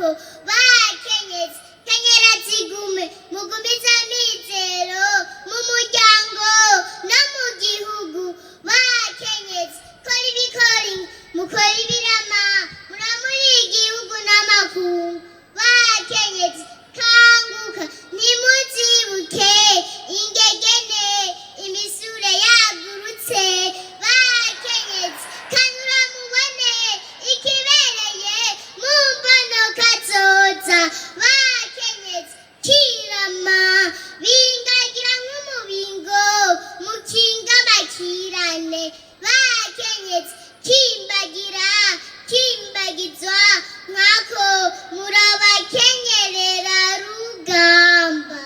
Amaboko bakenyezi, kenyera zigume, mugumize amizero mu muryango no mu gihugu. Bakenyezi, kora ibikori, mukora ibirama, muramuri igihugu n'amakungu. Bakenyezi, kanguka, nimuzibuke ingegene imisure yagurutse. Bakenyezi, kanura mubone ikibereye mu mbono kazoza. Bakenyezi, kirama bingagira nk'umubingo, mukinga bakirane. Bakenyezi, kimbagira kimbagizwa nkako murabakenyerera rugamba.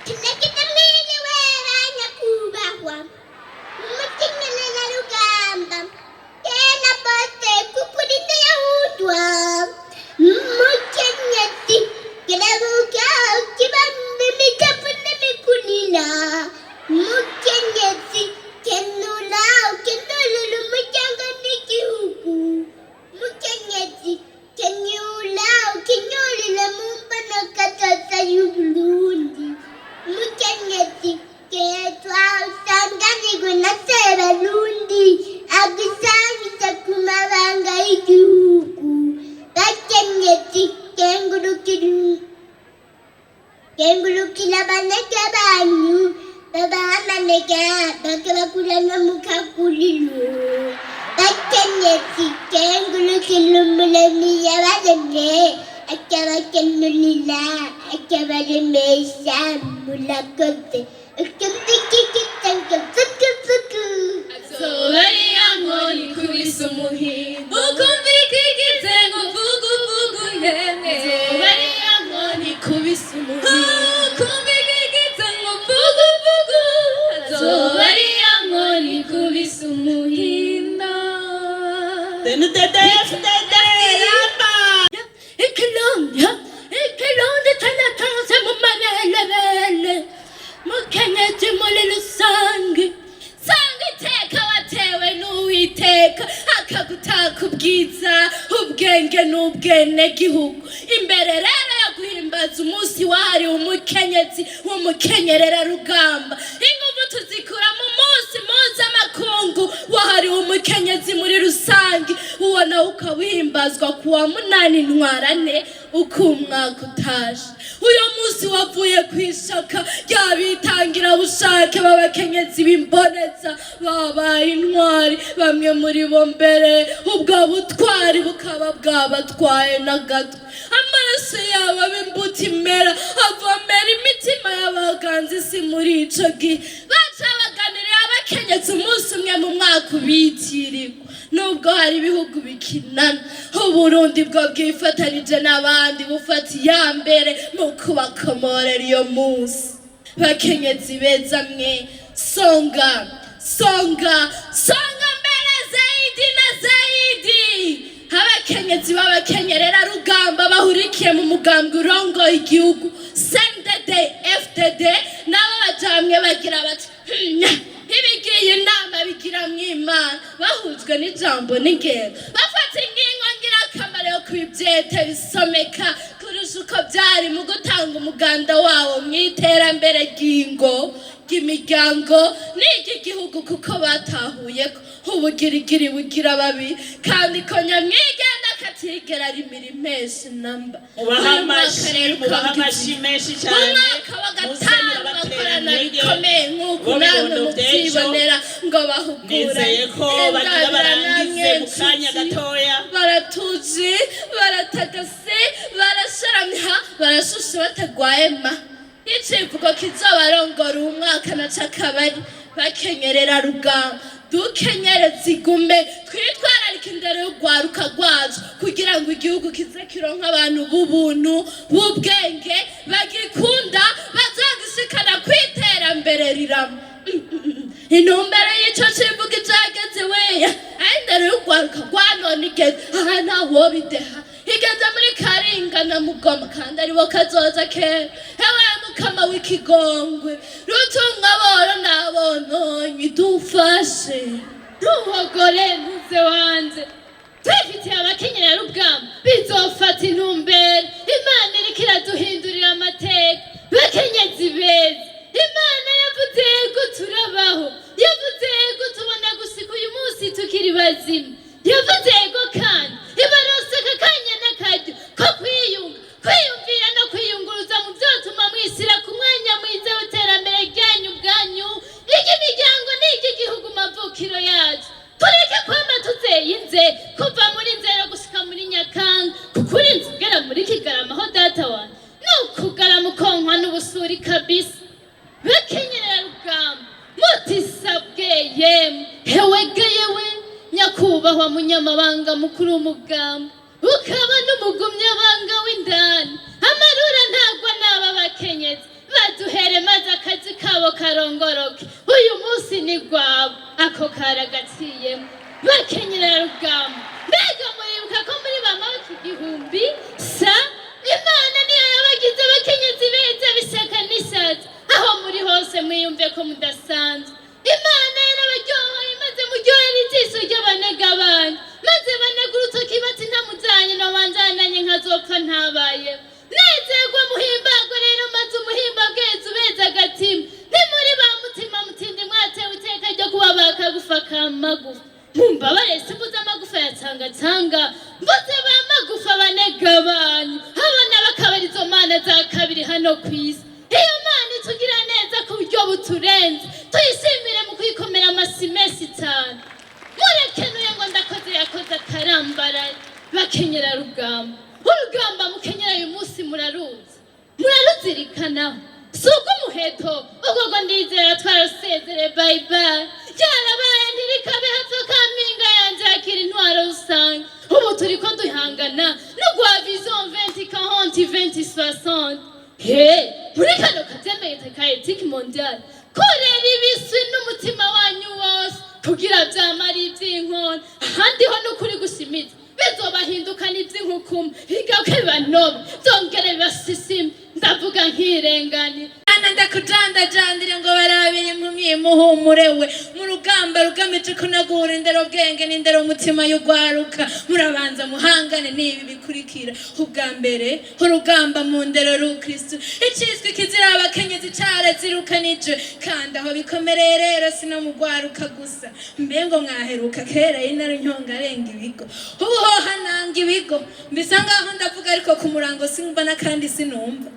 Kinagita mwiriwe banyakubahwa, mumukenyerera rugamba tena bose kukurinda yahundwa. Mukenyezi, kirabuka kibamba imitavu n'imikunira. Mukenyezi, kenura ukenurira umuryango n'igihugu. Mukenyezi, kenyura ukenyurire mu mbono kazoza y'Uburundi. Mukenyezi, ketwa usanganirwe na Sebarundi agusangiza ku mabanga y'igihugu. Bakenyezi, kengurukira kengurukira abanege banyu, babaha amanega bakabakura no mu kaguriro. Bakenyezi, kengurukira Umuremyi yabaremye, akabakenurira, akabaremesha. Murakoze. Azoba ari ya nkoni ikubise umuhindo, ukumva ikigize ngo vuguvugu yemwe. Azoba ari ya nkoni ikubise umuhindo, ukumva ikigize ngo vuguvugu. Azoba ari ya nkoni ikubise umuhindo. CNDD-FDD ramba. Ikirundi, ikirundi canatanze mu mabelebele. Mukenyezi muri rusange, sanga iteka watewe n'Uwiteka, akagutaka ubwiza, ubwenge n'ubwenegihugu. Imbere rero yo guhimbaza umunsi wahariwe umukenyezi w'umukenyererarugamba, inguvu tuzikura mu munsi mpuzamakungu wahariwe umukenyezi muri rusange. Uwo nawe ukawihimbazwa ku wa 8 Ntwarane uko umwaka utashe. Uyo munsi wavuye ku ishaka ry'abitangira bushake b'abakenyezi b'imboneza babaye intwari, bamwe muri bo mbere ubwo butwari bukaba bwabatwaye n'agatwe. Amaraso yabo aba imbuto imera, avomera imitima y'abaganza isi. Muri ico gihe baca baganirira abakenyezi umunsi umwe mu mwaka ubitirirwa. Nubwo hari ibihugu bikinana, Uburundi bwo bwifatanije n'abandi, bufata iya mbere mu kubakomorera iyo munsi. Bakenyezi beza mwe, songa songa songa mbere zaidi na zaidi. Abakenyezi b'abakenyerera rugamba bahurikiye mu mugambwe urongoye igihugu CNDD FDD nabo bajamwe bagira bati: "Nya, ibigiye inama bigira mw'Imana." Bahujwe n'ijambo n'ingendo, bafata ingingo ngirakamaro yo kubibyete bisomeka kurusha uko byari mu gutanga umuganda wabo mu iterambere ry'ingo, ry'imiryango n'iry'igihugu, kuko batahuye ko ubugirigiri bugira babi, kandi ko nyamwigenda katigera rimira impeshi namba. Mubahe Uyu mwaka amashi, rero mubahe ukaba amashi menshi mu cyane. mwaka wa Muze gatanu murabatera bakorana intege. bikomeye nk'uko Bo namwe bibondo by'ejo. mubyibonera ngo bahugurane. Nizeye ko bagira barangize mu kanya gatoya. Baratuje, baratagase, barasharamye, ha barashushe, batagwaye ma. Icivugo kizobarongora uwu mwaka naco akabari: bakenyerera rugamba, dukenyere zigume, twitwararika indero y'urwaruka rwacu, kugira ngo igihugu kize kironke abantu b'ubuntu, b'ubwenge, bagikunda, bazogishikana kw'iterambere rirama. Intumbero y'ico civuga ijageze weya aho indero y'urwaruka rwa none igeze, aha ntawobideha, igeze muri Karinga na Mugoma, kandi aribo kazoza kera. Hewe Mukama w'ikigongwe, rutunga boro n'abononyi, dufashe. Ntuhogore ntuze wanze. Twifitiye abakenyera rugamba, bizofata intumbero. Imana iriko iraduhindurira amateka. Bakenyezi beza, Imana yavuze yego turabaho, yavuze yego tubona gushika uyu munsi tukiri bazima, yavuze yego kandi ibaronsa aka kanya n'akaryo ko kwiyunga, kwiyumvira no kwiyunguruza mu vyotuma mwisira ku mwanya mwiza w'iterambere ryanyu ubwanyu, iry'imiryango n'iry'igihugu mavukiro yacu. Tureke kwama tuzeyinze kuva muri Nzero gushika muri Nyakanga, kuko urinze ugera muri Kigarama aho data wanje ni ukugarama ukonkwa n'ubusuri kabisa. Bakenyerera rugamba, mutisabwe yemwe, hewege yewe nyakubahwa munyamabanga mukuru w'umugamba, ukaba n'umugumyabanga w'indani, amarura ntagwa n'aba bakenyezi baduhere maze akazi kabo karongoroke. Uyu munsi ni rwabo, ako karagaciyemo. Bakenyerera rugamba, mbega muribuka ko muri ba maboko igihumbi sa Imana niyo yabagize abakenyezi beza b'ishyaka n'ishaza? Aho muri hose mwiyumve ko mudasanzwe. Imana yarabaryohoye maze muryohera ijisho ry'abanega banyu, maze banega urutoki bati: "Ntamujanye nobanjananye nkazopfa ntabayeho." Nezerwa muhimbagwe rero, maze umuhimba bweza ubeza agatima. Ntimuri ba mutima mutindi, mwatewe iteka ryo kuba bakagufa ka magufa. Mumbabare, simbuze amagufa ya cangatanga, mvuze ba magufa banega banyu. Abana bakabari izo mana za kabiri hano ku isi. Iyo Mana itugira neza ku buryo buturenze, tuyishimire mu kwikomera amasimesi cyane. Murekenuye ngo ndakoze yakoze akarambaraye. Bakenyera rugamba, urugamba mukenyera uyu munsi muraruzi, muraruzirikanaho. Si ubw'umuheto ubwo ngo ndizera twarasezere, bye bye, ryarabaye ntirikabe hapfa kampinga yanje yakira intwaro rusange. Ubu turiko duhangana n'ugwa vision 2040 2060. He muri kano kavyemeye ka éthique mondiale, korera ibiswi n'umutima wanyu wose kugira vyamara ivy'inkona. Ahandi ho n'ukuri gushimiza bizobahindukana ivy'inkukuma, bigakwe bibanobe vyongere bibasisime. Ndavuga nkirengani. Ana ndakujandajandire ngo barabire impumyi muhumurewe mu rugamba rugamije kunagura indero bwenge n'indero umutima y'ugwaruka. Murabanza muhangane n'ibi bikurikira: ubwa mbere, urugamba mu ndero rukristo. Iciswe kizira abakenyezi carazirukanije, kandi aho bikomereye rero si no mu gwaruka gusa. Mbe ngo mwaheruka kera y'intare nyonga arenga ibigo, ubu hoha nanga ibigo mbisa ngaho ndavuga, ariko ku murango simbona kandi sinumva.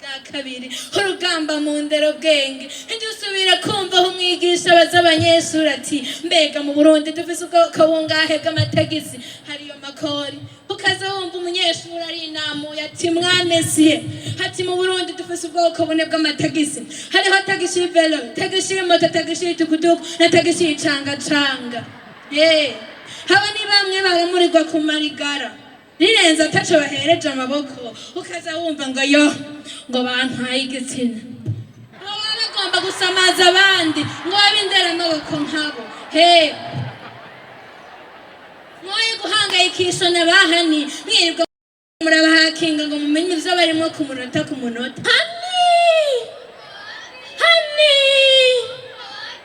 Bwa kabiri, urugamba mu ndero bwenge. Ntijya usubira kumva aho umwigisha abaza abanyeshuri ati: "Mbega mu Burundi dufise ubwoko bungahe bw'amatagisi?" Hariyo makori. Ukaza wumva umunyeshuri ari inamuye ati: "Mwamesiye." Ati: "Mu Burundi dufise ubwoko bune bw'amatagisi: hariho tagisi y'ivelo, tagisi y'imoto, tagisi y'itukutuku na tagisi y'icangacanga." Ye haba ni bamwe baramurirwa ku marigara rirenze ataco bahereje amaboko, ukaza wumva ngo yo ngo bantwaye igitsina. Ngo baba bagomba gusamaza abandi ngo babe inderamaboko nkabo. He mwoye guhangayikisha na bahani, mwirirwa murabahakinga ngo mumenye ivyo barimwo ku munota ku munota. Hani hani.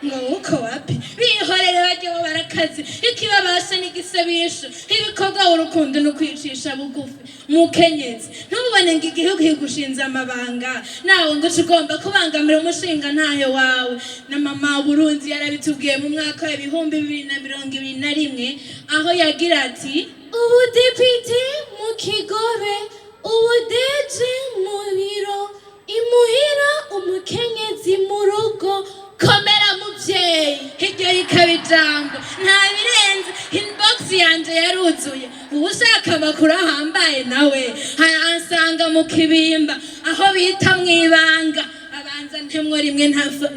Ngo uko wapi, bihorere bajye bo barakazi ikibabasha n'igisabisho, ibikorwa, urukundo no kwicisha bugufi. Mukenyezi, ntubone ngo igihugu kigushinze amabanga nawe ngo uce ugomba kubangamira umushinga ntahe wawe. Na mama Burundi yarabitubwiye mu mwaka wa 2021, aho yagira ati: "Ubudepite mu kigobe, ubudeje mu biro, imuhira umukenyezi mu rugo." Komera muvyeyi. Hirya rikaba ijambo, nta birenze. Inbox yanje yaruzuye. Ushaka amakuru ahambaye nawe ansanga mu Kibimba, aho bita mwibanga. Abanza ntemwo rimwe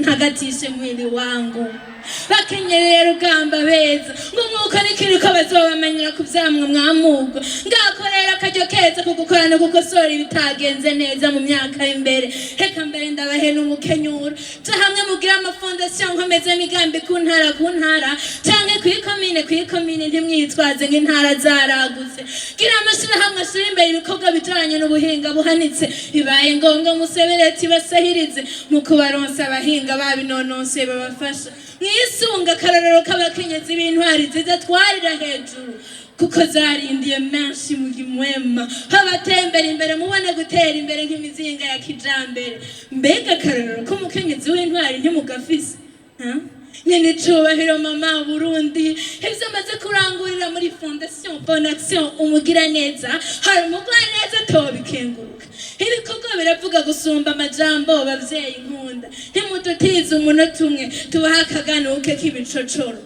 ntagatishe mwili wangu. Bakenyereye rugamba beza, ngo nk'uko nikiriko bazobamenyera ku vyamwa mwamugwa. Ngako rero akaryo keza ko gukora no gukosora ibitagenze neza mu myaka y'imbere. Reka mbere ndabahe n'umukenyuro: ja hamwe mugire amafondasiyo nkomeze migambi ku ntara ku ntara canke kw'ikomine kw'ikomine. Ntimwitwaze nk'intara zaragutse. Gira amashirahamwe ashira imbere ibikorwa bijanye n'ubuhinga buhanitse. Bibaye ngombwa musebereti basahirize mu kubaronsa abahinga babinonosoye babafasha. Nimwisunga akarorero k'abakenyezi b'intwari nziza twarira hejuru, kuko zarindiye menshi mu gimwema, abatembera imbere mubone gutera imbere nk'imizinga ya kijambere. Mbega akarorero k'umukenyezi w'intwari ntimugafise? Ha? Nyene icubahiro mama Burundi, ivyo amaze kurangurira muri Fondation Bonne Action Umugira Neza, hari umugwaneza tobikenguruka? Ibikorwa biravuga gusumba amajambo. Bavyeyi nkunda, ntimudutize umunota umwe, tubahe akaganuke k'ibicocoro.